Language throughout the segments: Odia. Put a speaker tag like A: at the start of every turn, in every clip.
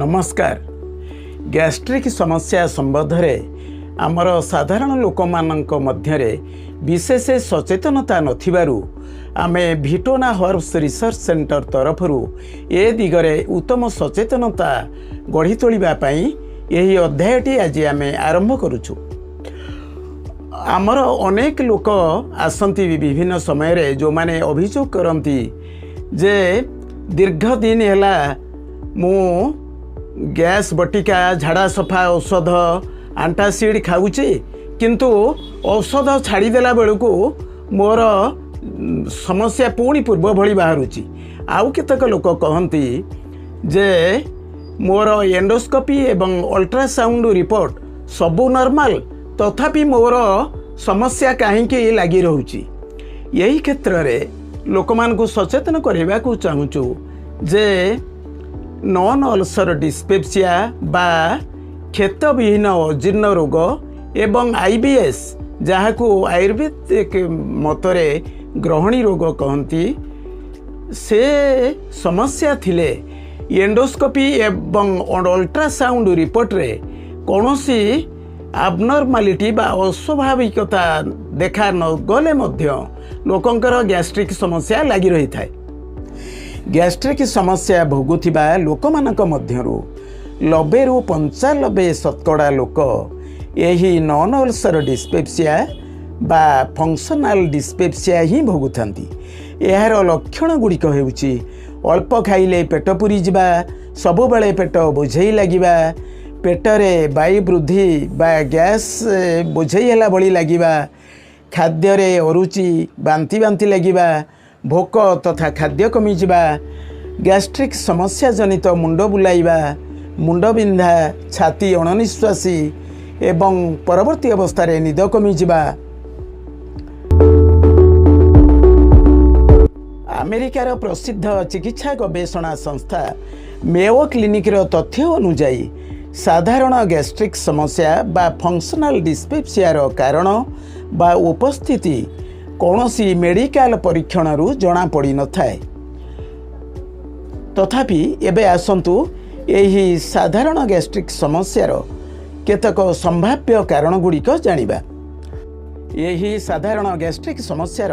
A: ନମସ୍କାର। ଗ୍ୟାଷ୍ଟ୍ରିକ୍ ସମସ୍ୟା ସମ୍ବନ୍ଧରେ ଆମର ସାଧାରଣ ଲୋକମାନଙ୍କ ମଧ୍ୟରେ ବିଶେଷ ସଚେତନତା ନଥିବାରୁ ଆମେ ଭିଟୋନା ହର୍ବସ୍ ରିସର୍ଚ୍ଚ ସେଣ୍ଟର ତରଫରୁ ଏ ଦିଗରେ ଉତ୍ତମ ସଚେତନତା ଗଢ଼ି ତୋଳିବା ପାଇଁ ଏହି ଅଧ୍ୟାୟଟି ଆଜି ଆମେ ଆରମ୍ଭ କରୁଛୁ। ଆମର ଅନେକ ଲୋକ ଆସନ୍ତି ବିଭିନ୍ନ ସମୟରେ, ଯେଉଁମାନେ ଅଭିଯୋଗ କରନ୍ତି ଯେ ଦୀର୍ଘ ଦିନ ହେଲା ମୁଁ ଗ୍ୟାସ୍ ବଟିକା, ଝାଡ଼ା ସଫା ଔଷଧ, ଆଣ୍ଟାସିଡ଼୍ ଖାଉଛି, କିନ୍ତୁ ଔଷଧ ଛାଡ଼ିଦେଲା ବେଳକୁ ମୋର ସମସ୍ୟା ପୁଣି ପୂର୍ବ ଭଳି ବାହାରୁଛି। ଆଉ କେତେକ ଲୋକ କହନ୍ତି ଯେ ମୋର ଏଣ୍ଡୋସ୍କୋପି ଏବଂ ଅଲ୍ଟ୍ରାସାଉଣ୍ଡ ରିପୋର୍ଟ ସବୁ ନର୍ମାଲ, ତଥାପି ମୋର ସମସ୍ୟା କାହିଁକି ଲାଗି ରହୁଛି? ଏହି କ୍ଷେତ୍ରରେ ଲୋକମାନଙ୍କୁ ସଚେତନ କରିବାକୁ ଚାହୁଁଛୁ ଯେ ନନ୍ ଅଲସର ଡିସ୍ପେପ୍ସିଆ ବା କ୍ଷତବିହୀନ ଅଜୀର୍ଣ୍ଣ ରୋଗ ଏବଂ ଆଇବିଏସ୍, ଯାହାକୁ ଆୟୁର୍ବେଦିକ ମତରେ ଗ୍ରହଣୀ ରୋଗ କହନ୍ତି, ସେ ସମସ୍ୟା ଥିଲେ ଏଣ୍ଡୋସ୍କୋପି ଏବଂ ଅଲ୍ଟ୍ରାସାଉଣ୍ଡ ରିପୋର୍ଟରେ କୌଣସି ଆବନର୍ମାଲିଟି ବା ଅସ୍ୱାଭାବିକତା ଦେଖା ନଗଲେ ମଧ୍ୟ ଲୋକଙ୍କର ଗ୍ୟାଷ୍ଟ୍ରିକ୍ ସମସ୍ୟା ଲାଗି ରହିଥାଏ। ଗ୍ୟାଷ୍ଟ୍ରିକ୍ ସମସ୍ୟା ଭୋଗୁଥିବା ଲୋକମାନଙ୍କ ମଧ୍ୟରୁ 90ରୁ 95% ଲୋକ ଏହି ନନ୍ ଅଲସର ଡିସ୍ପେପ୍ସିଆ ବା ଫଙ୍କସନାଲ୍ ଡିସ୍ପେପ୍ସିଆ ହିଁ ଭୋଗୁଥାନ୍ତି। ଏହାର ଲକ୍ଷଣ ଗୁଡ଼ିକ ହେଉଛି ଅଳ୍ପ ଖାଇଲେ ପେଟ ପୁରିଯିବା, ସବୁବେଳେ ପେଟ ବୋଝେଇ ଲାଗିବା, ପେଟରେ ବାୟୁ ବୃଦ୍ଧି ବା ଗ୍ୟାସ୍ ବୋଝେଇ ହେଲା ଭଳି ଲାଗିବା, ଖାଦ୍ୟରେ ଅରୁଚି, ବାନ୍ତି ବାନ୍ତି ଲାଗିବା, ଭୋକ ତଥା ଖାଦ୍ୟ କମିଯିବା, ଗ୍ୟାଷ୍ଟ୍ରିକ୍ ସମସ୍ୟା ଜନିତ ମୁଣ୍ଡ ବୁଲାଇବା, ମୁଣ୍ଡବିନ୍ଧା, ଛାତି ଅଣନିଶ୍ୱାସୀ ଏବଂ ପରବର୍ତ୍ତୀ ଅବସ୍ଥାରେ ନିଦ କମିଯିବା। ଆମେରିକାର ପ୍ରସିଦ୍ଧ ଚିକିତ୍ସା ଗବେଷଣା ସଂସ୍ଥା ମେଓ କ୍ଲିନିକ୍ର ତଥ୍ୟ ଅନୁଯାୟୀ, ସାଧାରଣ ଗ୍ୟାଷ୍ଟ୍ରିକ୍ ସମସ୍ୟା ବା ଫଙ୍କସନାଲ୍ ଡିସ୍ପେପ୍ସିଆର କାରଣ ବା ଉପସ୍ଥିତି କୌଣସି ମେଡ଼ିକାଲ ପରୀକ୍ଷଣରୁ ଜଣାପଡ଼ିନଥାଏ। ତଥାପି ଏବେ ଆସନ୍ତୁ ଏହି ସାଧାରଣ ଗ୍ୟାଷ୍ଟ୍ରିକ୍ ସମସ୍ୟାର କେତେକ ସମ୍ଭାବ୍ୟ କାରଣଗୁଡ଼ିକ ଜାଣିବା। ଏହି ସାଧାରଣ ଗ୍ୟାଷ୍ଟ୍ରିକ୍ ସମସ୍ୟାର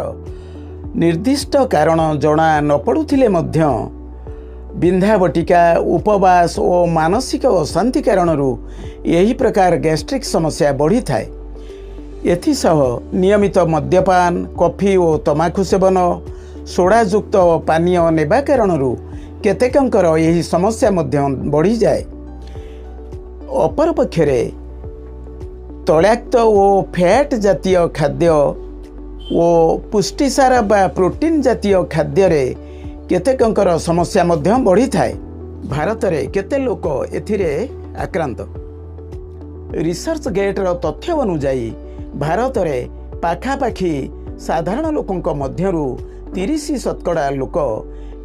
A: ନିର୍ଦ୍ଦିଷ୍ଟ କାରଣ ଜଣା ନ ପଡ଼ୁଥିଲେ ମଧ୍ୟ ବିନ୍ଧା ବଟିକା, ଉପବାସ ଓ ମାନସିକ ଅଶାନ୍ତି କାରଣରୁ ଏହି ପ୍ରକାର ଗ୍ୟାଷ୍ଟ୍ରିକ୍ ସମସ୍ୟା ବଢ଼ିଥାଏ। ଏଥିସହ ନିୟମିତ ମଦ୍ୟପାନ, କଫି ଓ ତମାଖୁ ସେବନ, ସୋଡ଼ାଯୁକ୍ତ ପାନୀୟ ନେବା କାରଣରୁ କେତେକଙ୍କର ଏହି ସମସ୍ୟା ମଧ୍ୟ ବଢ଼ିଯାଏ। ଅପରପକ୍ଷରେ ତୈଳାକ୍ତ ଓ ଫ୍ୟାଟ୍ ଜାତୀୟ ଖାଦ୍ୟ ଓ ପୁଷ୍ଟିସାର ବା ପ୍ରୋଟିନ୍ ଜାତୀୟ ଖାଦ୍ୟରେ କେତେକଙ୍କର ସମସ୍ୟା ମଧ୍ୟ ବଢ଼ିଥାଏ। ଭାରତରେ କେତେ ଲୋକ ଏଥିରେ ଆକ୍ରାନ୍ତ? ରିସର୍ଚ୍ଚ ଗେଟ୍ର ତଥ୍ୟ ଅନୁଯାୟୀ, ଭାରତରେ ପାଖାପାଖି ସାଧାରଣ ଲୋକଙ୍କ ମଧ୍ୟରୁ 30% ଲୋକ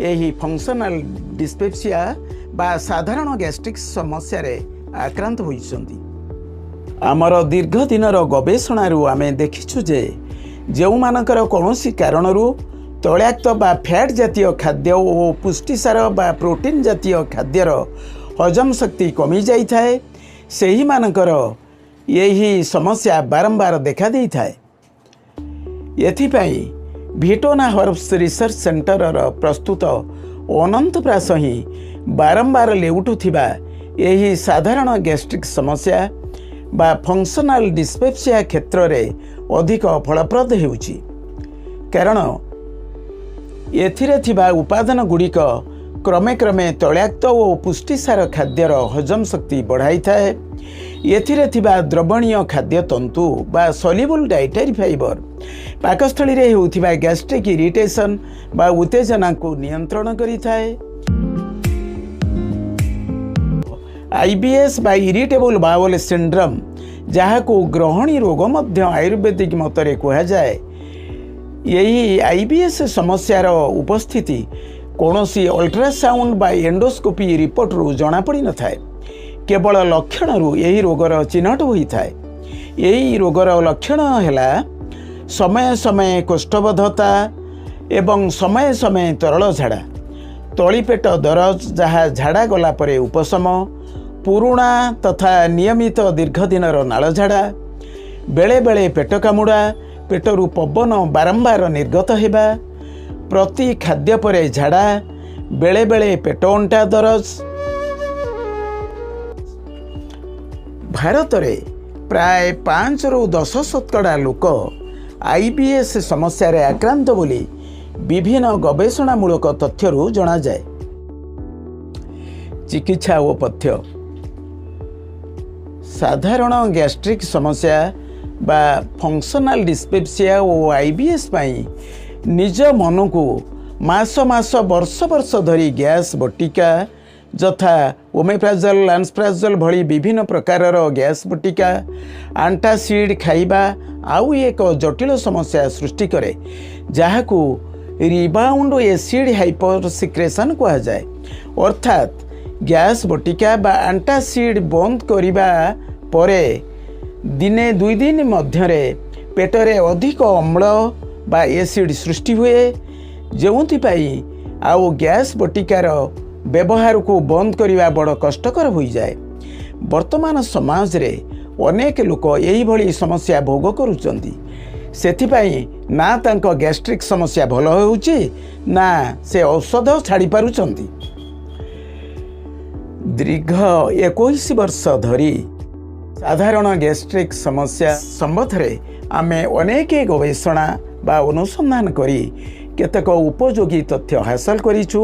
A: ଏହି ଫଙ୍କସନାଲ୍ ଡିସ୍ପେପ୍ସିଆ ବା ସାଧାରଣ ଗ୍ୟାଷ୍ଟ୍ରିକ୍ ସମସ୍ୟାରେ ଆକ୍ରାନ୍ତ ହୋଇଛନ୍ତି। ଆମର ଦୀର୍ଘ ଦିନର ଗବେଷଣାରୁ ଆମେ ଦେଖିଛୁ ଯେ ଯେଉଁମାନଙ୍କର କୌଣସି କାରଣରୁ ତୈଳାକ୍ତ ବା ଫ୍ୟାଟ୍ ଜାତୀୟ ଖାଦ୍ୟ ଓ ପୁଷ୍ଟିସାର ବା ପ୍ରୋଟିନ୍ ଜାତୀୟ ଖାଦ୍ୟର ହଜମ ଶକ୍ତି କମିଯାଇଥାଏ, ସେହିମାନଙ୍କର ଏହି ସମସ୍ୟା ବାରମ୍ବାର ଦେଖାଦେଇଥାଏ। ଏଥିପାଇଁ ଭିଟୋନା ହର୍ବସ୍ ରିସର୍ଚ୍ଚ ସେଣ୍ଟରର ପ୍ରସ୍ତୁତ ଅନନ୍ତପ୍ରାସ ହିଁ ବାରମ୍ବାର ଲେଉଟୁଥିବା ଏହି ସାଧାରଣ ଗ୍ୟାଷ୍ଟ୍ରିକ୍ ସମସ୍ୟା ବା ଫଙ୍କସନାଲ୍ ଡିସ୍ପେପ୍ସିଆ କ୍ଷେତ୍ରରେ ଅଧିକ ଫଳପ୍ରଦ ହେଉଛି, କାରଣ ଏଥିରେ ଥିବା ଉପାଦାନ ଗୁଡ଼ିକ କ୍ରମେ କ୍ରମେ ତୈଳାକ୍ତ ଓ ପୁଷ୍ଟିସାର ଖାଦ୍ୟର ହଜମ ଶକ୍ତି ବଢ଼ାଇଥାଏ। ଏଥିରେ ଥିବା ଦ୍ରବଣୀୟ ଖାଦ୍ୟ ତନ୍ତୁ ବା ସଲ୍ୟୁବୁଲ୍ ଡାଇଟାରୀ ଫାଇବର ପାକସ୍ଥଳୀରେ ହେଉଥିବା ଗ୍ୟାଷ୍ଟ୍ରିକ୍ ଇରିଟେସନ୍ ବା ଉତ୍ତେଜନାକୁ ନିୟନ୍ତ୍ରଣ କରିଥାଏ। ଆଇବିଏସ୍ ବା ଇରିଟେବୁଲ୍ ବାୱେଲ୍ ସିଣ୍ଡ୍ରମ୍, ଯାହାକୁ ଗ୍ରହଣୀ ରୋଗ ମଧ୍ୟ ଆୟୁର୍ବେଦିକ ମତରେ କୁହାଯାଏ, ଏହି ଆଇବିଏସ୍ ସମସ୍ୟାର ଉପସ୍ଥିତି କୌଣସି ଅଲ୍ଟ୍ରାସାଉଣ୍ଡ ବା ଏଣ୍ଡୋସ୍କୋପି ରିପୋର୍ଟରୁ ଜଣାପଡ଼ିନଥାଏ। କେବଳ ଲକ୍ଷଣରୁ ଏହି ରୋଗର ଚିହ୍ନଟ ହୋଇଥାଏ। ଏହି ରୋଗର ଲକ୍ଷଣ ହେଲା ସମୟ ସମୟେ କୋଷ୍ଠବଦ୍ଧତା ଏବଂ ସମୟେ ସମୟେ ତରଳ ଝାଡ଼ା। ତଳିପେଟ ଦରଜ ଯାହା ଝାଡ଼ା ଗଲା ପରେ ଉପଶମ, ପୁରୁଣା ତଥା ନିୟମିତ ଦୀର୍ଘଦିନର ନାଳଝାଡ଼ା, ବେଳେବେଳେ ପେଟ କାମୁଡ଼ା, ପେଟରୁ ପବନ ବାରମ୍ବାର ନିର୍ଗତ ହେବା, ପ୍ରତି ଖାଦ୍ୟ ପରେ ଝାଡ଼ା, ବେଳେବେଳେ ପେଟ ଅଣ୍ଟା ଦରଜ। ଭାରତରେ ପ୍ରାୟ 5ରୁ 10% ଲୋକ ଆଇବିଏସ୍ ସମସ୍ୟାରେ ଆକ୍ରାନ୍ତ ବୋଲି ବିଭିନ୍ନ ଗବେଷଣାମୂଳକ ତଥ୍ୟରୁ ଜଣାଯାଏ। ଚିକିତ୍ସା ଓ ପଥ୍ୟ। ସାଧାରଣ ଗ୍ୟାଷ୍ଟ୍ରିକ୍ ସମସ୍ୟା ବା ଫଙ୍କସନାଲ ଡିସ୍ପେପ୍ସିଆ ଓ ଆଇବିଏସ୍ ପାଇଁ ନିଜ ମନକୁ ମାସ ମାସ, ବର୍ଷ ବର୍ଷ ଧରି ଗ୍ୟାସ୍ ବଟିକା ଯଥା ଓମେପ୍ରାଜଲ, ଲାନ୍ସପ୍ରାଜଲ ଭଳି ବିଭିନ୍ନ ପ୍ରକାରର ଗ୍ୟାସ୍ ବଟିକା, ଆଣ୍ଟାସିଡ୍ ଖାଇବା ଆଉ ଏକ ଜଟିଳ ସମସ୍ୟା ସୃଷ୍ଟି କରେ, ଯାହାକୁ ରିବାଉଣ୍ଡ ଏସିଡ୍ ହାଇପର ସିକ୍ରେସନ୍ କୁହାଯାଏ। ଅର୍ଥାତ୍ ଗ୍ୟାସ୍ ବଟିକା ବା ଆଣ୍ଟାସିଡ୍ ବନ୍ଦ କରିବା ପରେ ଦିନେ ଦୁଇ ଦିନ ମଧ୍ୟରେ ପେଟରେ ଅଧିକ ଅମ୍ଳ ବା ଏସିଡ୍ ସୃଷ୍ଟି ହୁଏ, ଯେଉଁଥିପାଇଁ ଆଉ ଗ୍ୟାସ୍ ବଟିକାର ବ୍ୟବହାରକୁ ବନ୍ଦ କରିବା ବଡ଼ କଷ୍ଟକର ହୋଇଯାଏ। ବର୍ତ୍ତମାନ ସମାଜରେ ଅନେକ ଲୋକ ଏହିଭଳି ସମସ୍ୟା ଭୋଗ କରୁଛନ୍ତି। ସେଥିପାଇଁ ନା ତାଙ୍କ ଗ୍ୟାଷ୍ଟ୍ରିକ୍ ସମସ୍ୟା ଭଲ ହେଉଛି, ନା ସେ ଔଷଧ ଛାଡ଼ି ପାରୁଛନ୍ତି। ଦୀର୍ଘ 21 ବର୍ଷ ଧରି ସାଧାରଣ ଗ୍ୟାଷ୍ଟ୍ରିକ୍ ସମସ୍ୟା ସମ୍ବନ୍ଧରେ ଆମେ ଅନେକ ଗବେଷଣା ବା ଅନୁସନ୍ଧାନ କରି କେତେକ ଉପଯୋଗୀ ତଥ୍ୟ ହାସଲ କରିଛୁ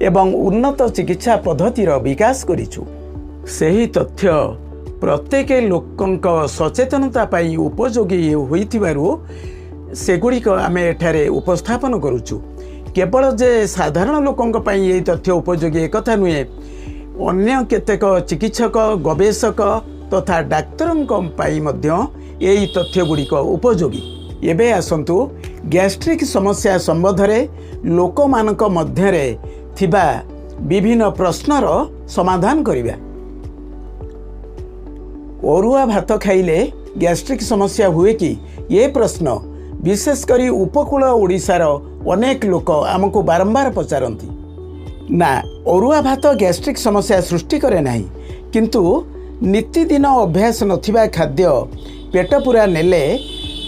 A: ଏବଂ ଉନ୍ନତ ଚିକିତ୍ସା ପଦ୍ଧତିର ବିକାଶ କରିଛୁ। ସେହି ତଥ୍ୟ ପ୍ରତ୍ୟେକ ଲୋକଙ୍କ ସଚେତନତା ପାଇଁ ଉପଯୋଗୀ ହୋଇଥିବାରୁ ସେଗୁଡ଼ିକ ଆମେ ଏଠାରେ ଉପସ୍ଥାପନ କରୁଛୁ। କେବଳ ଯେ ସାଧାରଣ ଲୋକଙ୍କ ପାଇଁ ଏହି ତଥ୍ୟ ଉପଯୋଗୀ ଏକଥା ନୁହେଁ, ଅନ୍ୟ କେତେକ ଚିକିତ୍ସକ, ଗବେଷକ ତଥା ଡାକ୍ତରଙ୍କ ପାଇଁ ମଧ୍ୟ ଏହି ତଥ୍ୟ ଗୁଡ଼ିକ ଉପଯୋଗୀ। ଏବେ ଆସନ୍ତୁ ଗ୍ୟାଷ୍ଟ୍ରିକ୍ ସମସ୍ୟା ସମ୍ବନ୍ଧରେ ଲୋକମାନଙ୍କ ମଧ୍ୟରେ ଥିବା ବିଭିନ୍ନ ପ୍ରଶ୍ନର ସମାଧାନ କରିବା। ଅରୁଆ ଭାତ ଖାଇଲେ ଗ୍ୟାଷ୍ଟ୍ରିକ୍ ସମସ୍ୟା ହୁଏ କି? ଏ ପ୍ରଶ୍ନ ବିଶେଷ କରି ଉପକୂଳ ଓଡ଼ିଶାର ଅନେକ ଲୋକ ଆମକୁ ବାରମ୍ବାର ପଚାରନ୍ତି। ନା, ଅରୁଆ ଭାତ ଗ୍ୟାଷ୍ଟ୍ରିକ୍ ସମସ୍ୟା ସୃଷ୍ଟି କରେ ନାହିଁ। କିନ୍ତୁ ନିତିଦିନ ଅଭ୍ୟାସ ନଥିବା ଖାଦ୍ୟ ପେଟ ପୂରା ନେଲେ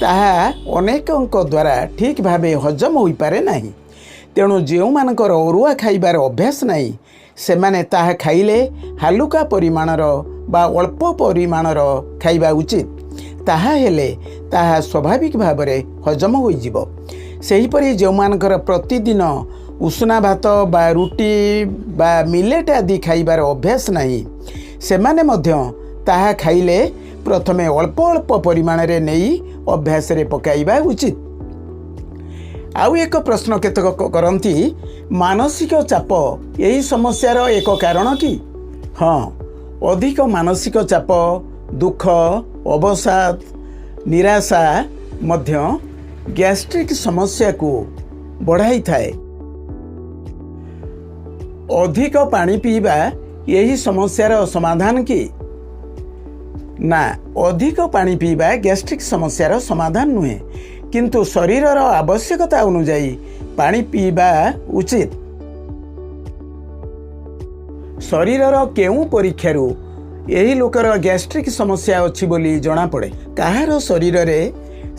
A: ତାହା ଅନେକଙ୍କ ଦ୍ୱାରା ଠିକ୍ ଭାବେ ହଜମ ହୋଇପାରେ ନାହିଁ। ତେଣୁ ଯେଉଁମାନଙ୍କର ଅରୁଆ ଖାଇବାର ଅଭ୍ୟାସ ନାହିଁ, ସେମାନେ ତାହା ଖାଇଲେ ହାଲୁକା ପରିମାଣର ବା ଅଳ୍ପ ପରିମାଣର ଖାଇବା ଉଚିତ। ତାହା ହେଲେ ତାହା ସ୍ୱାଭାବିକ ଭାବରେ ହଜମ ହୋଇଯିବ। ସେହିପରି ଯେଉଁମାନଙ୍କର ପ୍ରତିଦିନ ଉଷୁନା ଭାତ ବା ରୁଟି ବା ମିଲେଟ୍ ଆଦି ଖାଇବାର ଅଭ୍ୟାସ ନାହିଁ, ସେମାନେ ମଧ୍ୟ ତାହା ଖାଇଲେ ପ୍ରଥମେ ଅଳ୍ପ ଅଳ୍ପ ପରିମାଣରେ ନେଇ ଅଭ୍ୟାସରେ ପକାଇବା ଉଚିତ। ଆଉ ଏକ ପ୍ରଶ୍ନ କେତେକ କରନ୍ତି, ମାନସିକ ଚାପ ଏହି ସମସ୍ୟାର ଏକ କାରଣ କି? ହଁ, ଅଧିକ ମାନସିକ ଚାପ, ଦୁଃଖ, ଅବସାଦ, ନିରାଶା ମଧ୍ୟ ଗ୍ୟାଷ୍ଟ୍ରିକ୍ ସମସ୍ୟାକୁ ବଢ଼ାଇଥାଏ। ଅଧିକ ପାଣି ପିଇବା ଏହି ସମସ୍ୟାର ସମାଧାନ କି? ନା, ଅଧିକ ପାଣି ପିଇବା ଗ୍ୟାଷ୍ଟ୍ରିକ୍ ସମସ୍ୟାର ସମାଧାନ ନୁହେଁ। କିନ୍ତୁ ଶରୀରର ଆବଶ୍ୟକତା ଅନୁଯାୟୀ ପାଣି ପିଇବା ଉଚିତ। ଶରୀରର କେଉଁ ପରୀକ୍ଷାରୁ ଏହି ଲୋକର ଗ୍ୟାଷ୍ଟ୍ରିକ୍ ସମସ୍ୟା ଅଛି ବୋଲି ଜଣାପଡ଼େ? କାହାର ଶରୀରରେ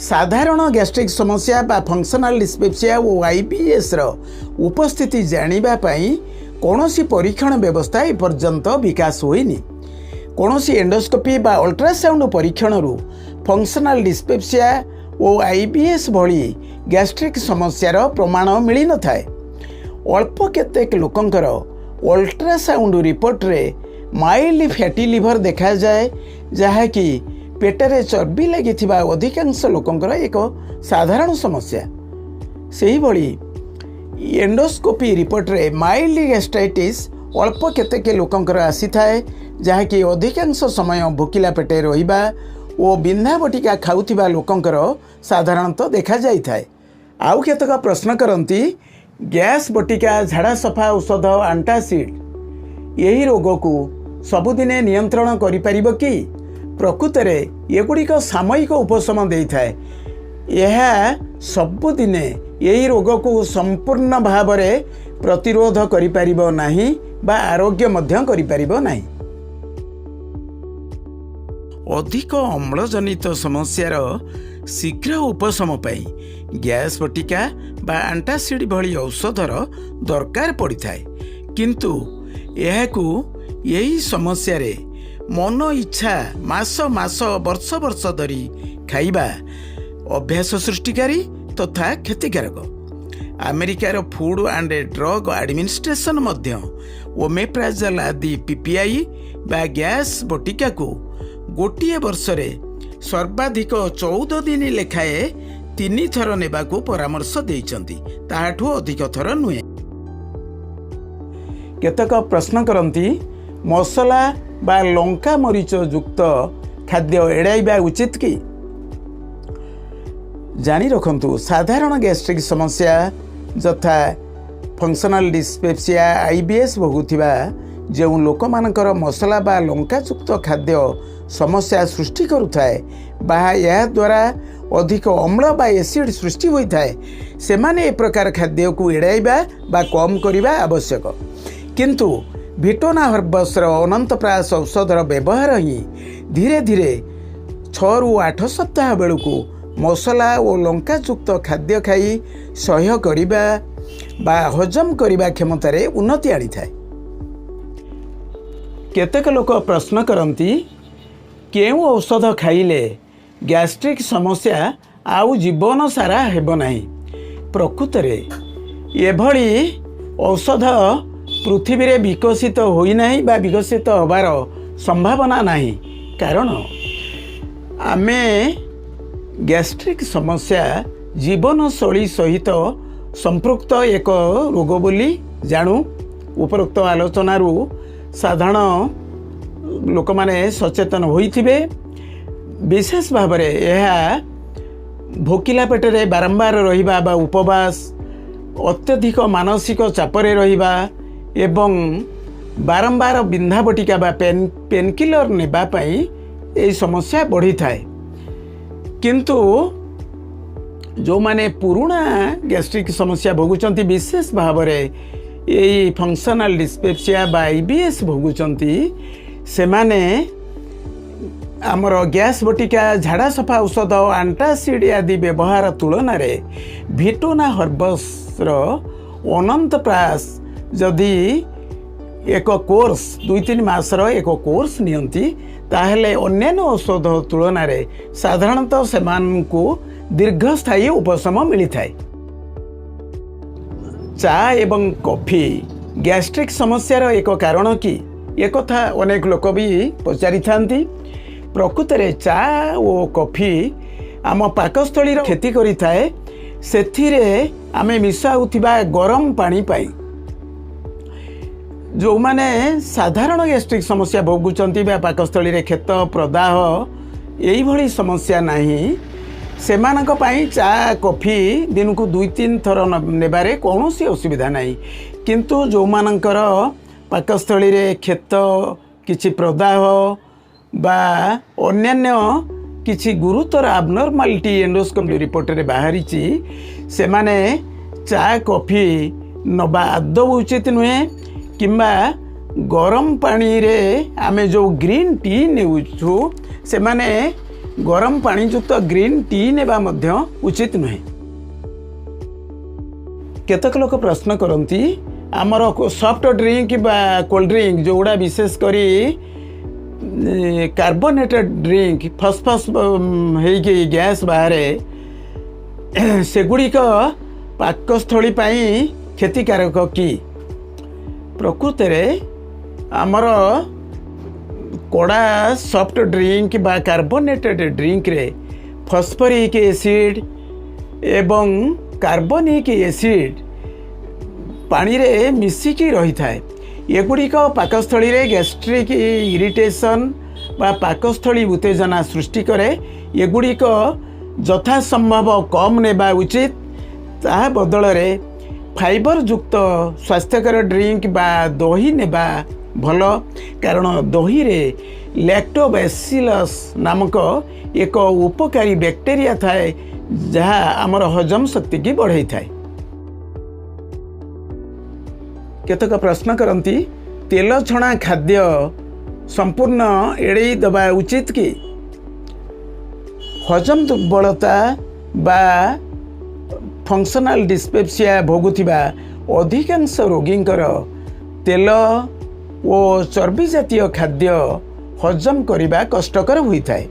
A: ସାଧାରଣ ଗ୍ୟାଷ୍ଟ୍ରିକ୍ ସମସ୍ୟା ବା ଫଙ୍କସନାଲ ଡିସ୍ପେପ୍ସିଆ ଓ ଆଇବିଏସ୍ର ଉପସ୍ଥିତି ଜାଣିବା ପାଇଁ କୌଣସି ପରୀକ୍ଷଣ ବ୍ୟବସ୍ଥା ଏପର୍ଯ୍ୟନ୍ତ ବିକାଶ ହୋଇନି। କୌଣସି ଏଣ୍ଡୋସ୍କୋପି ବା ଅଲ୍ଟ୍ରାସାଉଣ୍ଡ ପରୀକ୍ଷଣରୁ ଫଙ୍କସନାଲ ଡିସ୍ପେପ୍ସିଆ ଓ ଆଇବିଏସ୍ ଭଳି ଗ୍ୟାଷ୍ଟ୍ରିକ୍ ସମସ୍ୟାର ପ୍ରମାଣ ମିଳିନଥାଏ। ଅଳ୍ପ କେତେକ ଲୋକଙ୍କର ଅଲ୍ଟ୍ରାସାଉଣ୍ଡ ରିପୋର୍ଟରେ ମାଇଲ୍ଡ ଫ୍ୟାଟି ଲିଭର ଦେଖାଯାଏ, ଯାହାକି ପେଟରେ ଚର୍ବି ଲାଗିଥିବା ଅଧିକାଂଶ ଲୋକଙ୍କର ଏକ ସାଧାରଣ ସମସ୍ୟା। ସେହିଭଳି ଏଣ୍ଡୋସ୍କୋପି ରିପୋର୍ଟରେ ମାଇଲ୍ଡ ଗ୍ୟାଷ୍ଟ୍ରାଇଟିସ୍ ଅଳ୍ପ କେତେକ ଲୋକଙ୍କର ଆସିଥାଏ, ଯାହାକି ଅଧିକାଂଶ ସମୟ ଭୋକିଲା ପେଟେ ରହିବା ଓ ବିନ୍ଧା ବଟିକା ଖାଉଥିବା ଲୋକଙ୍କର ସାଧାରଣତଃ ଦେଖାଯାଇଥାଏ। ଆଉ କେତେକ ପ୍ରଶ୍ନ କରନ୍ତି, ଗ୍ୟାସ୍ ବଟିକା, ଝାଡ଼ା ସଫା ଔଷଧ, ଆଣ୍ଟାସିଡ୍ ଏହି ରୋଗକୁ ସବୁଦିନେ ନିୟନ୍ତ୍ରଣ କରିପାରିବ କି? ପ୍ରକୃତରେ ଏଗୁଡ଼ିକ ସାମୟିକ ଉପଶମ ଦେଇଥାଏ। ଏହା ସବୁଦିନେ ଏହି ରୋଗକୁ ସମ୍ପୂର୍ଣ୍ଣ ଭାବରେ ପ୍ରତିରୋଧ କରିପାରିବ ନାହିଁ ବା ଆରୋଗ୍ୟ ମଧ୍ୟ କରିପାରିବ ନାହିଁ। ଅଧିକ ଅମ୍ଳଜନିତ ସମସ୍ୟାର ଶୀଘ୍ର ଉପଶମ ପାଇଁ ଗ୍ୟାସ୍ ବଟିକା ବା ଆଣ୍ଟାସିଡ୍ ଭଳି ଔଷଧର ଦରକାର ପଡ଼ିଥାଏ। କିନ୍ତୁ ଏହାକୁ ଏହି ସମସ୍ୟାରେ ମନ ଇଚ୍ଛା ମାସ ମାସ, ବର୍ଷ ବର୍ଷ ଧରି ଖାଇବା ଅଭ୍ୟାସ ସୃଷ୍ଟିକାରୀ ତଥା କ୍ଷତିକାରକ। ଆମେରିକାର ଫୁଡ୍ ଆଣ୍ଡ ଡ୍ରଗ୍ ଆଡମିନିଷ୍ଟ୍ରେସନ୍ ମଧ୍ୟ ଓମେପ୍ରାଜଲ ଆଦି ପିପିଆଇ ବା ଗ୍ୟାସ୍ ବଟିକାକୁ ଗୋଟିଏ ବର୍ଷରେ ସର୍ବାଧିକ 14 ଦିନ ଲେଖାଏଁ ତିନି ଥର ନେବାକୁ ପରାମର୍ଶ ଦେଇଛନ୍ତି, ତାହାଠୁ ଅଧିକ ଥର ନୁହେଁ। କେତେକ ପ୍ରଶ୍ନ କରନ୍ତି, ମସଲା ବା ଲଙ୍କା ମରିଚ ଯୁକ୍ତ ଖାଦ୍ୟ ଏଡ଼ାଇବା ଉଚିତ କି? ଜାଣି ରଖନ୍ତୁ, ସାଧାରଣ ଗ୍ୟାଷ୍ଟ୍ରିକ୍ ସମସ୍ୟା ଯଥା ଫଙ୍କସନାଲ ଡିସ୍ପେପ୍ସିଆ, ଆଇବିଏସ୍ ଭୋଗୁଥିବା ଯେଉଁ ଲୋକମାନଙ୍କର ମସଲା ବା ଲଙ୍କାଯୁକ୍ତ ଖାଦ୍ୟ ସମସ୍ୟା ସୃଷ୍ଟି କରୁଥାଏ ବା ଏହାଦ୍ୱାରା ଅଧିକ ଅମ୍ଳ ବା ଏସିଡ୍ ସୃଷ୍ଟି ହୋଇଥାଏ, ସେମାନେ ଏ ପ୍ରକାର ଖାଦ୍ୟକୁ ଏଡ଼ାଇବା ବା କମ୍ କରିବା ଆବଶ୍ୟକ। କିନ୍ତୁ ଭିଟୋନା ହର୍ବସର ଅନନ୍ତପ୍ରାସ ଔଷଧର ବ୍ୟବହାର ହିଁ ଧୀରେ ଧୀରେ 6ରୁ 8 ସପ୍ତାହ ବେଳକୁ ମସଲା ଓ ଲଙ୍କାଯୁକ୍ତ ଖାଦ୍ୟ ଖାଇ ସହ୍ୟ କରିବା ବା ହଜମ କରିବା କ୍ଷମତାରେ ଉନ୍ନତି ଆଣିଥାଏ। କେତେକ ଲୋକ ପ୍ରଶ୍ନ କରନ୍ତି, କେଉଁ ଔଷଧ ଖାଇଲେ ଗ୍ୟାଷ୍ଟ୍ରିକ୍ ସମସ୍ୟା ଆଉ ଜୀବନ ସାରା ହେବ ନାହିଁ? ପ୍ରକୃତରେ ଏଭଳି ଔଷଧ ପୃଥିବୀରେ ବିକଶିତ ହୋଇନାହିଁ ବା ବିକଶିତ ହେବାର ସମ୍ଭାବନା ନାହିଁ। କାରଣ ଆମେ ଗ୍ୟାଷ୍ଟ୍ରିକ୍ ସମସ୍ୟା ଜୀବନଶୈଳୀ ସହିତ ସମ୍ପୃକ୍ତ ଏକ ରୋଗ ବୋଲି ଜାଣୁ। ଉପରୋକ୍ତ ଆଲୋଚନାରୁ ସାଧାରଣ ଲୋକମାନେ ସଚେତନ ହୋଇଥିବେ। ବିଶେଷ ଭାବରେ ଏହା ଭୋକିଲା ପେଟରେ ବାରମ୍ବାର ରହିବା ବା ଉପବାସ, ଅତ୍ୟଧିକ ମାନସିକ ଚାପରେ ରହିବା ଏବଂ ବାରମ୍ବାର ବିନ୍ଧା ବଟିକା ବା ପେନ୍କିଲର ନେବା ପାଇଁ ଏହି ସମସ୍ୟା ବଢ଼ିଥାଏ। କିନ୍ତୁ ଯେଉଁମାନେ ପୁରୁଣା ଗ୍ୟାଷ୍ଟ୍ରିକ୍ ସମସ୍ୟା ଭୋଗୁଛନ୍ତି, ବିଶେଷ ଭାବରେ ଏଇ ଫଙ୍କସନାଲ ଡିସ୍ପେପ୍ସିଆ ବା ଆଇବିଏସ୍ ଭୋଗୁଛନ୍ତି, ସେମାନେ ଆମର ଗ୍ୟାସ୍ ବଟିକା, ଝାଡ଼ା ସଫା ଔଷଧ, ଆଣ୍ଟାସିଡ୍ ଆଦି ବ୍ୟବହାର ତୁଳନାରେ ଭିଟୋନା ହର୍ବସର ଅନନ୍ତ ପ୍ରାସ ଯଦି ଏକ କୋର୍ସ, 2-3 ମାସର ଏକ କୋର୍ସ ନିଅନ୍ତି, ତାହେଲେ ଅନ୍ୟାନ୍ୟ ଔଷଧ ତୁଳନାରେ ସାଧାରଣତଃ ସେମାନଙ୍କୁ ଦୀର୍ଘସ୍ଥାୟୀ ଉପଶମ ମିଳିଥାଏ। ଚା ଏବଂ କଫି ଗ୍ୟାଷ୍ଟ୍ରିକ୍ ସମସ୍ୟାର ଏକ କାରଣ କି? ଏକଥା ଅନେକ ଲୋକ ବି ପଚାରିଥାନ୍ତି। ପ୍ରକୃତରେ ଚା ଓ କଫି ଆମ ପାକସ୍ଥଳୀର କ୍ଷତି କରିଥାଏ, ସେଥିରେ ଆମେ ମିଶାଉଥିବା ଗରମ ପାଣି ପାଇଁ। ଯେଉଁମାନେ ସାଧାରଣ ଗ୍ୟାଷ୍ଟ୍ରିକ୍ ସମସ୍ୟା ଭୋଗୁଛନ୍ତି ବା ପାକସ୍ଥଳୀରେ କ୍ଷତ, ପ୍ରଦାହ ଏଇଭଳି ସମସ୍ୟା ନାହିଁ, ସେମାନଙ୍କ ପାଇଁ ଚା କଫି ଦିନକୁ 2-3 ଥର ନେବାରେ କୌଣସି ଅସୁବିଧା ନାହିଁ। କିନ୍ତୁ ଯେଉଁମାନଙ୍କର ପାକସ୍ଥଳୀରେ କ୍ଷତ, କିଛି ପ୍ରଦାହ ବା ଅନ୍ୟାନ୍ୟ କିଛି ଗୁରୁତର ଆବନର୍ମାଲିଟି ଏଣ୍ଡୋସ୍କୋପି ରିପୋର୍ଟରେ ବାହାରିଛି, ସେମାନେ ଚା କଫି ନେବା ଆଦୌ ଉଚିତ ନୁହେଁ। କିମ୍ବା ଗରମ ପାଣିରେ ଆମେ ଯେଉଁ ଗ୍ରୀନ୍ ଟି ନେଉଛୁ, ସେମାନେ ଗରମ ପାଣିଯୁକ୍ତ ଗ୍ରୀନ୍ ଟି ନେବା ମଧ୍ୟ ଉଚିତ ନୁହେଁ। କେତେକ ଲୋକ ପ୍ରଶ୍ନ କରନ୍ତି, ଆମର ସଫ୍ଟ ଡ୍ରିଙ୍କ ବା କୋଲ୍ଡ ଡ୍ରିଙ୍କ, ଯେଉଁଗୁଡ଼ା ବିଶେଷ କରି କାର୍ବୋନେଟେଡ୍ ଡ୍ରିଙ୍କ, ଫସଫସ ହେଇକି ଗ୍ୟାସ୍ ବାହାରେ, ସେଗୁଡ଼ିକ ପାକସ୍ଥଳୀ ପାଇଁ କ୍ଷତିକାରକ କି? ପ୍ରକୃତରେ ଆମର କଡ଼ା ସଫ୍ଟ ଡ୍ରିଙ୍କ ବା କାର୍ବୋନେଟେଡ୍ ଡ୍ରିଙ୍କରେ ଫସ୍ଫରିକ୍ ଏସିଡ୍ ଏବଂ କାର୍ବନିକ୍ ଏସିଡ୍ ପାଣିରେ ମିଶିକି ରହିଥାଏ। ଏଗୁଡ଼ିକ ପାକସ୍ଥଳୀରେ ଗ୍ୟାଷ୍ଟ୍ରିକ୍ ଇରିଟେସନ୍ ବା ପାକସ୍ଥଳୀ ଉତ୍ତେଜନା ସୃଷ୍ଟି କରେ। ଏଗୁଡ଼ିକ ଯଥାସମ୍ଭବ କମ୍ ନେବା ଉଚିତ। ତାହା ବଦଳରେ ଫାଇବର ଯୁକ୍ତ ସ୍ୱାସ୍ଥ୍ୟକର ଡ୍ରିଙ୍କ ବା ଦହି ନେବା ଭଲ। କାରଣ ଦହିରେ ଲ୍ୟାକ୍ଟୋବାସିଲସ୍ ନାମକ ଏକ ଉପକାରୀ ବ୍ୟାକ୍ଟେରିଆ ଥାଏ, ଯାହା ଆମର ହଜମ ଶକ୍ତିକି ବଢ଼ାଇଥାଏ। କେତେକ ପ୍ରଶ୍ନ କରନ୍ତି, ତେଲ ଛଣା ଖାଦ୍ୟ ସମ୍ପୂର୍ଣ୍ଣ ଏଡ଼େଇ ଦେବା ଉଚିତ କି? ହଜମ ଦୁର୍ବଳତା ବା ଫଙ୍କସନାଲ ଡିସ୍ପେପ୍ସିଆ ଭୋଗୁଥିବା ଅଧିକାଂଶ ରୋଗୀଙ୍କର ତେଲ ଓ ଚର୍ବି ଜାତୀୟ ଖାଦ୍ୟ ହଜମ କରିବା କଷ୍ଟକର ହୋଇଥାଏ।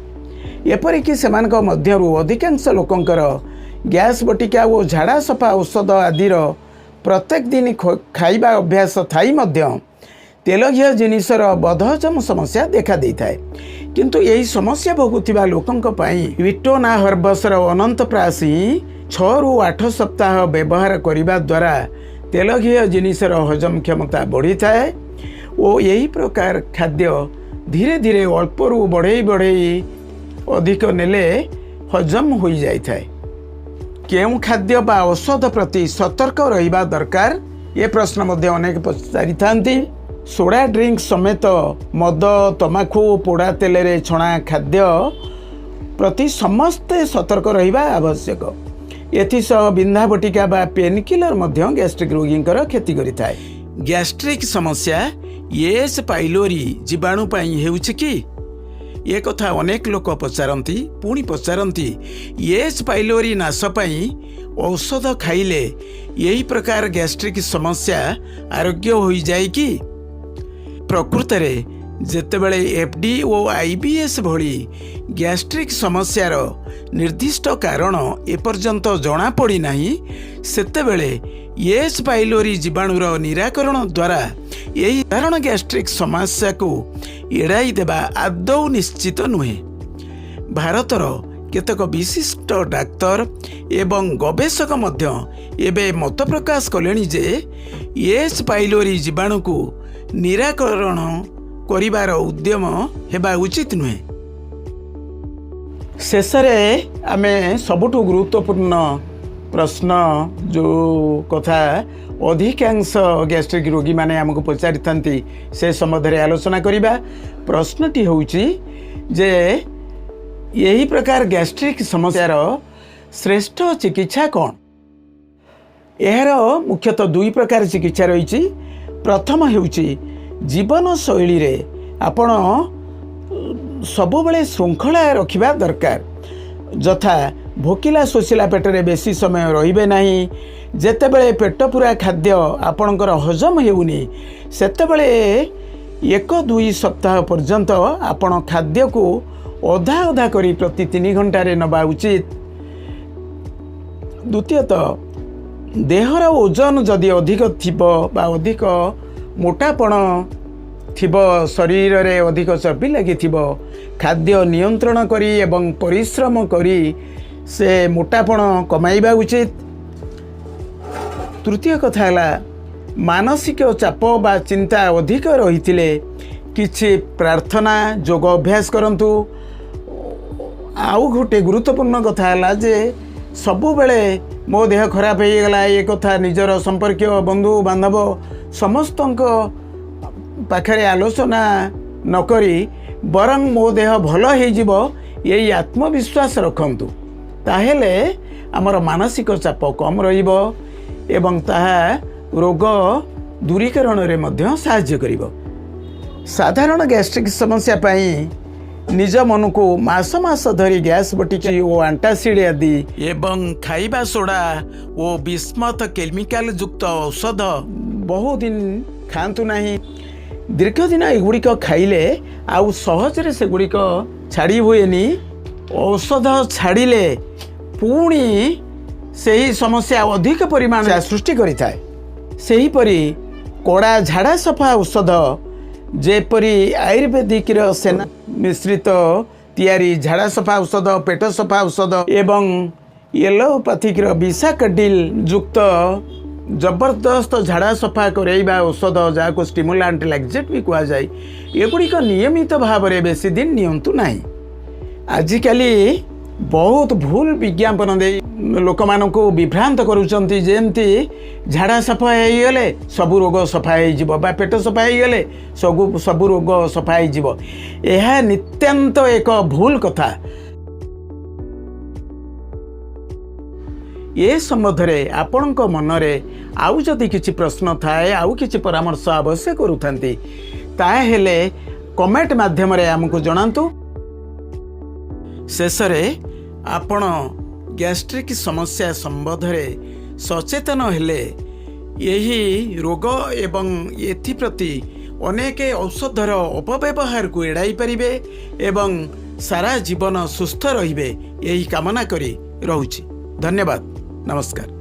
A: ଏପରିକି ସେମାନଙ୍କ ମଧ୍ୟରୁ ଅଧିକାଂଶ ଲୋକଙ୍କର ଗ୍ୟାସ୍ ବଟିକା ଓ ଝାଡ଼ା ସଫା ଔଷଧ ଆଦିର ପ୍ରତ୍ୟେକ ଦିନ ଖାଇବା ଅଭ୍ୟାସ ଥାଇ ମଧ୍ୟ ତେଲ ଘିଅ ଜିନିଷର ବଦହଜମ ସମସ୍ୟା ଦେଖାଦେଇଥାଏ। କିନ୍ତୁ ଏହି ସମସ୍ୟା ଭୋଗୁଥିବା ଲୋକଙ୍କ ପାଇଁ ୱିଟୋନା ହର୍ବସର ଅନନ୍ତ ପ୍ରାସ ହିଁ 6ରୁ 8 ସପ୍ତାହ ବ୍ୟବହାର କରିବା ଦ୍ୱାରା ତେଲ ଘିଅ ଜିନିଷର ହଜମ କ୍ଷମତା ବଢ଼ିଥାଏ ଓ ଏହି ପ୍ରକାର ଖାଦ୍ୟ ଧୀରେ ଧୀରେ ଅଳ୍ପରୁ ବଢ଼େଇ ବଢ଼େଇ ଅଧିକ ନେଲେ ହଜମ ହୋଇଯାଇଥାଏ। କେଉଁ ଖାଦ୍ୟ ବା ଔଷଧ ପ୍ରତି ସତର୍କ ରହିବା ଦରକାର, ଏ ପ୍ରଶ୍ନ ମଧ୍ୟ ଅନେକ ପଚାରିଥାନ୍ତି। ସୋଡ଼ା ଡ୍ରିଙ୍କ ସମେତ ମଦ, ତମାଖୁ, ପୋଡ଼ା ତେଲରେ ଛଣା ଖାଦ୍ୟ ପ୍ରତି ସମସ୍ତେ ସତର୍କ ରହିବା ଆବଶ୍ୟକ। ଏଥିସହ ବିନ୍ଧା ବଟିକା ବା ପେନ୍ କିଲର ମଧ୍ୟ ଗ୍ୟାଷ୍ଟ୍ରିକ୍ ରୋଗୀଙ୍କର କ୍ଷତି କରିଥାଏ। ଗ୍ୟାଷ୍ଟ୍ରିକ୍ ସମସ୍ୟା ଏଚ୍ ପାଇଲୋରି ଜୀବାଣୁ ପାଇଁ ହେଉଛି କି, ଏ କଥା ଅନେକ ଲୋକ ପଚାରନ୍ତି। ପୁଣି ପଚାରନ୍ତି, ଏଚ୍ ପାଇଲୋରି ନାଶ ପାଇଁ ଔଷଧ ଖାଇଲେ ଏହି ପ୍ରକାର ଗ୍ୟାଷ୍ଟ୍ରିକ୍ ସମସ୍ୟା ଆରୋଗ୍ୟ ହୋଇଯାଏ କି? ପ୍ରକୃତରେ ଯେତେବେଳେ ଏଫ୍ ଡି ଓ ଆଇବିଏସ୍ ଭଳି ଗ୍ୟାଷ୍ଟ୍ରିକ୍ ସମସ୍ୟାର ନିର୍ଦ୍ଦିଷ୍ଟ କାରଣ ଏପର୍ଯ୍ୟନ୍ତ ଜଣାପଡ଼ିନାହିଁ, ସେତେବେଳେ ଏଚ୍ ପାଇଲୋରି ଜୀବାଣୁର ନିରାକରଣ ଦ୍ୱାରା ଏହି ସାଧାରଣ ଗ୍ୟାଷ୍ଟ୍ରିକ୍ ସମସ୍ୟାକୁ ଏଡ଼ାଇ ଦେବା ଆଦୌ ନିଶ୍ଚିତ ନୁହେଁ। ଭାରତର କେତେକ ବିଶିଷ୍ଟ ଡାକ୍ତର ଏବଂ ଗବେଷକ ମଧ୍ୟ ଏବେ ମତ ପ୍ରକାଶ କଲେଣି ଯେ ଏଚ୍ ପାଇଲୋରି ଜୀବାଣୁକୁ ନିରାକରଣ କରିବାର ଉଦ୍ୟମ ହେବା ଉଚିତ ନୁହେଁ। ଶେଷରେ ଆମେ ସବୁଠୁ ଗୁରୁତ୍ୱପୂର୍ଣ୍ଣ ପ୍ରଶ୍ନ, ଯେଉଁ କଥା ଅଧିକାଂଶ ଗ୍ୟାଷ୍ଟ୍ରିକ୍ ରୋଗୀମାନେ ଆମକୁ ପଚାରିଥାନ୍ତି, ସେ ସମ୍ବନ୍ଧରେ ଆଲୋଚନା କରିବା। ପ୍ରଶ୍ନଟି ହେଉଛି ଯେ ଏହି ପ୍ରକାର ଗ୍ୟାଷ୍ଟ୍ରିକ୍ ସମସ୍ୟାର ଶ୍ରେଷ୍ଠ ଚିକିତ୍ସା କ'ଣ? ଏହାର ମୁଖ୍ୟତଃ ଦୁଇ ପ୍ରକାର ଚିକିତ୍ସା ରହିଛି। ପ୍ରଥମ ହେଉଛି, ଜୀବନଶୈଳୀରେ ଆପଣ ସବୁବେଳେ ଶୃଙ୍ଖଳା ରଖିବା ଦରକାର, ଯଥା ଭୋକିଲା ଶୋଷିଲା ପେଟରେ ବେଶୀ ସମୟ ରହିବେ ନାହିଁ। ଯେତେବେଳେ ପେଟ ପୂରା ଖାଦ୍ୟ ଆପଣଙ୍କର ହଜମ ହେଉନି, ସେତେବେଳେ 1-2 ସପ୍ତାହ ପର୍ଯ୍ୟନ୍ତ ଆପଣ ଖାଦ୍ୟକୁ ଅଧା ଅଧା କରି ପ୍ରତି 3 ଘଣ୍ଟାରେ ନେବା ଉଚିତ। ଦ୍ୱିତୀୟତଃ, ଦେହର ଓଜନ ଯଦି ଅଧିକ ଥିବ ବା ଅଧିକ ମୋଟାପଣ ଥିବ, ଶରୀରରେ ଅଧିକ ଚର୍ବି ଲାଗିଥିବ, ଖାଦ୍ୟ ନିୟନ୍ତ୍ରଣ କରି ଏବଂ ପରିଶ୍ରମ କରି ସେ ମୋଟାପଣ କମାଇବା ଉଚିତ। ତୃତୀୟ କଥା ହେଲା, ମାନସିକ ଚାପ ବା ଚିନ୍ତା ଅଧିକ ରହିଥିଲେ କିଛି ପ୍ରାର୍ଥନା, ଯୋଗ ଅଭ୍ୟାସ କରନ୍ତୁ। ଆଉ ଗୋଟେ ଗୁରୁତ୍ୱପୂର୍ଣ୍ଣ କଥା ହେଲା ଯେ ସବୁବେଳେ ମୋ ଦେହ ଖରାପ ହେଇଗଲା, ଏ କଥା ନିଜର ସମ୍ପର୍କୀୟ, ବନ୍ଧୁ ବାନ୍ଧବ ସମସ୍ତଙ୍କ ପାଖରେ ଆଲୋଚନା ନକରି ବରଂ ମୋ ଦେହ ଭଲ ହେଇଯିବ, ଏଇ ଆତ୍ମବିଶ୍ୱାସ ରଖନ୍ତୁ। ତାହେଲେ ଆମର ମାନସିକ ଚାପ କମ୍ ରହିବ ଏବଂ ତାହା ରୋଗ ଦୂରୀକରଣରେ ମଧ୍ୟ ସାହାଯ୍ୟ କରିବ। ସାଧାରଣ ଗ୍ୟାଷ୍ଟ୍ରିକ୍ ସମସ୍ୟା ପାଇଁ ନିଜ ମନକୁ ମାସ ମାସ ଧରି ଗ୍ୟାସ୍ ବଟିକା ଓ ଆଣ୍ଟାସିଡ୍ ଆଦି ଏବଂ ଖାଇବା ସୋଡ଼ା ଓ ବିସ୍ମତ କେମିକାଲ ଯୁକ୍ତ ଔଷଧ ବହୁଦିନ ଖାଆନ୍ତୁ ନାହିଁ। ଦୀର୍ଘଦିନ ଏଗୁଡ଼ିକ ଖାଇଲେ ଆଉ ସହଜରେ ସେଗୁଡ଼ିକ ଛାଡ଼ି ହୁଏନି। ଔଷଧ ଛାଡ଼ିଲେ ପୁଣି ସେହି ସମସ୍ୟା ଅଧିକ ପରିମାଣରେ ସୃଷ୍ଟି କରିଥାଏ। ସେହିପରି କଡ଼ା ଝାଡ଼ା ସଫା ଔଷଧ, ଯେପରି ଆୟୁର୍ବେଦିକର ସେନା ମିଶ୍ରିତ ତିଆରି ଝାଡ଼ା ସଫା ଔଷଧ, ପେଟ ସଫା ଔଷଧ ଏବଂ ଏଲୋପାଥିକର ବିସାକଡିଲ୍ ଯୁକ୍ତ ଜବରଦସ୍ତ ଝାଡ଼ା ସଫା କରାଇବା ଔଷଧ, ଯାହାକୁ ଷ୍ଟିମୁଲାଣ୍ଟ ଲାକ୍ସେଟିଭ୍ ବି କୁହାଯାଏ, ଏଗୁଡ଼ିକ ନିୟମିତ ଭାବରେ ବେଶୀ ଦିନ ନିଅନ୍ତୁ ନାହିଁ। ଆଜିକାଲି ବହୁତ ଭୁଲ ବିଜ୍ଞାପନ ଦେଇ ଲୋକମାନଙ୍କୁ ବିଭ୍ରାନ୍ତ କରୁଛନ୍ତି, ଯେମିତି ଝାଡ଼ା ସଫା ହେଇଗଲେ ସବୁ ରୋଗ ସଫା ହେଇଯିବ ବା ପେଟ ସଫା ହେଇଗଲେ ସବୁ ରୋଗ ସଫା ହେଇଯିବ। ଏହା ନିତ୍ୟାନ୍ତ ଏକ ଭୁଲ କଥା। ଏ ସମ୍ବନ୍ଧରେ ଆପଣଙ୍କ ମନରେ ଆଉ ଯଦି କିଛି ପ୍ରଶ୍ନ ଥାଏ, ଆଉ କିଛି ପରାମର୍ଶ ଆବଶ୍ୟକ କରୁଥାନ୍ତି, ତାହେଲେ କମେଣ୍ଟ ମାଧ୍ୟମରେ ଆମକୁ ଜଣାନ୍ତୁ। ଶେଷରେ ଆପଣ ଗ୍ୟାଷ୍ଟ୍ରିକ୍ ସମସ୍ୟା ସମ୍ବନ୍ଧରେ ସଚେତନ ହେଲେ ଏହି ରୋଗ ଏବଂ ଏଥିପ୍ରତି ଅନେକ ଔଷଧର ଅପବ୍ୟବହାରକୁ ଏଡ଼ାଇ ପାରିବେ ଏବଂ ସାରା ଜୀବନ ସୁସ୍ଥ ରହିବେ, ଏହି କାମନା କରି ରହୁଛି। ଧନ୍ୟବାଦ, ନମସ୍କାର।